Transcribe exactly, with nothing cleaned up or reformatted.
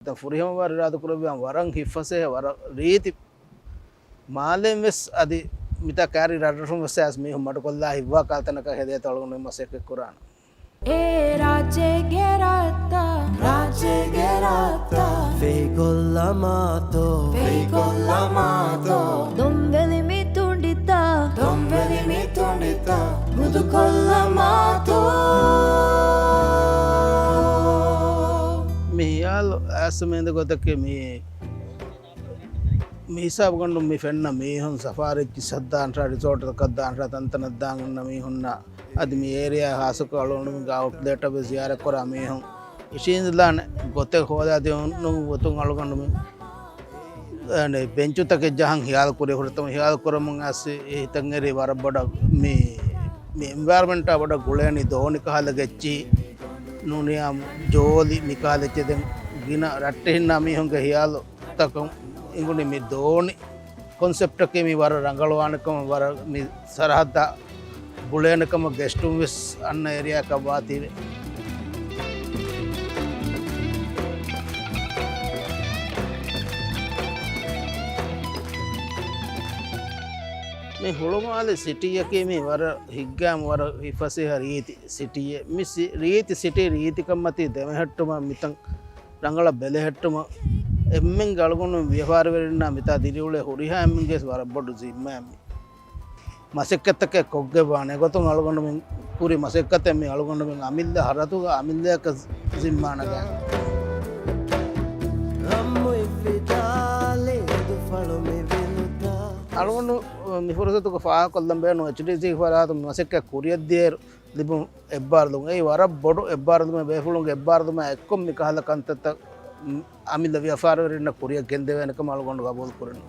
ފުރިހަމަވާ އިރާދަކުރެއްވިޔާ ވަރަށް ހިތްފަސޭހަ، ވަރަށް ރީތި މާލެއިން ވެސް އަދި މިތާ ކައިރި ރަށްރަށުން ވެސް އައިސް މީހުން މަޑުކޮށްލާ ހިތްވާ ކަންތައްތަކަށް ހެދޭތޯ އަޅުގަނޑު މަސައްކަތް ކުރާނެ. އޭ ރާއްޖޭގެ ރަށްތައް، ރާއްޖޭގެ ރަށްތައް، ފެހިކޮށްލަމާތޯ، ފެހިކޮށްލަމާތޯ، ދޮންވެލި މި ތުނޑިތައް، ދޮންވެލި މި ތުނޑިތައް، މުދުކޮށްލަމާތޯ. މި ހިޔާލު އައިސް މެންދެ ގޮތަކީ މި މި ހިސާބުގަނޑު މި ފެންނަ މީހުން ސަފާރީއެއް ސައްދާން ރިސޯޓަކަށް ދާން ތަންތަނަށް ދާން އިންނަ މީހުންނަށް އަދި މި އޭރިއާ ހާއްސަކޮށް އަޅުގަނޑުމެންގެ އައުޓްލެޓަށް ވެސް ޒިޔާރަތްކުރާ މީހުން އިށީނދެލާނެ ގޮތެއް ހޯދާދިނުން ގޮތުން އަޅުގަނޑުމެން ބެންޗުތަކެއް ޖަހަން ހިޔާލު ކުރި ހުރިތަމަ ހިޔާލު ކުރަމުން އައިސް އެ ހިތަށް އެރި ވަރަށް ބޮޑަށް މި، މި އެންވަޔަރަމެންޓާ ބޮޑަށް ގުޅޭނީ ދޯނި ކަހަލަ ގެއްޗި ނޫނިޔާ ޖޯލި މި ކަހަލަ އެއްޗެއް ދެން ގިނަ ރައްޓެހިންނާ މީހުންގެ ހިޔާލު ތަކުން އިނގުނީ މި ދޯނި ކޮންސެޕްޓަކީ މި ވަރަށް ރަނގަޅުވާނެކަމަށް، ވަރަށް މި ސަރަހައްދާ ގުޅޭނެކަމަށް ގެސްޓުން ވެސް އަންނަ އޭރިއާއަކަށް ވާތީވެ. މި ހުޅުމާލެ ސިޓީއަކީ މި ވަރަށް ހިތްގައިމު ވަރަށް ހިތްފަސޭހަ ރީތި ސިޓީއެއް. މި ސި-، ރީތި ސިޓީ ރީތިކަންމަތީ ދެމެހެއްޓުމަށް މިތަން ރަނގަޅަށް ބެލެހެއްޓުމަށް އެންމެންގެ އަޅުގަނޑު ވިޔަފާރިވެރިންނާ މިތާ ދިރިއުޅޭ ހުރިހާ އެންމެންގެ ވަރަށް ބޮޑު ޒިންމާއެއް މި. މަސައްކަތްތަކެއް ކޮށްގެން ވާނެ. އެގޮތުން އަޅުގަނޑުމެން ކުރި މަސައްކަތެއް މި އަޅުގަނޑުމެން އަމިއްލަ ހަރަދުގަ އަމިއްލައަކަށް ޒިންމާނަގާނެ. އަޅުގަނޑު މި ފުރުސަތުގަ ފާހަގަކޮށްލަން ބޭނުން އެޗްޑީސީ ފަރާތުން މަސައްކަތް ކުރިއަށްދިޔައިރު ލިބުނު އެއްބާރުލުން. އެއީ ވަރަށް ބޮޑު އެއްބާރުލުމެއް، ބޭފުޅުންގެ އެއްބާރުލުމާ އެއްކޮށް މިކަހަލަ ކަންތައްތައް އަމިއްލަ ވިޔަފާރިވެރިންނަށް ކުރިއަށް ގެންދެވޭނެކަމަށް އަޅުގަނޑު ގަބޫލު ކުރަނީ.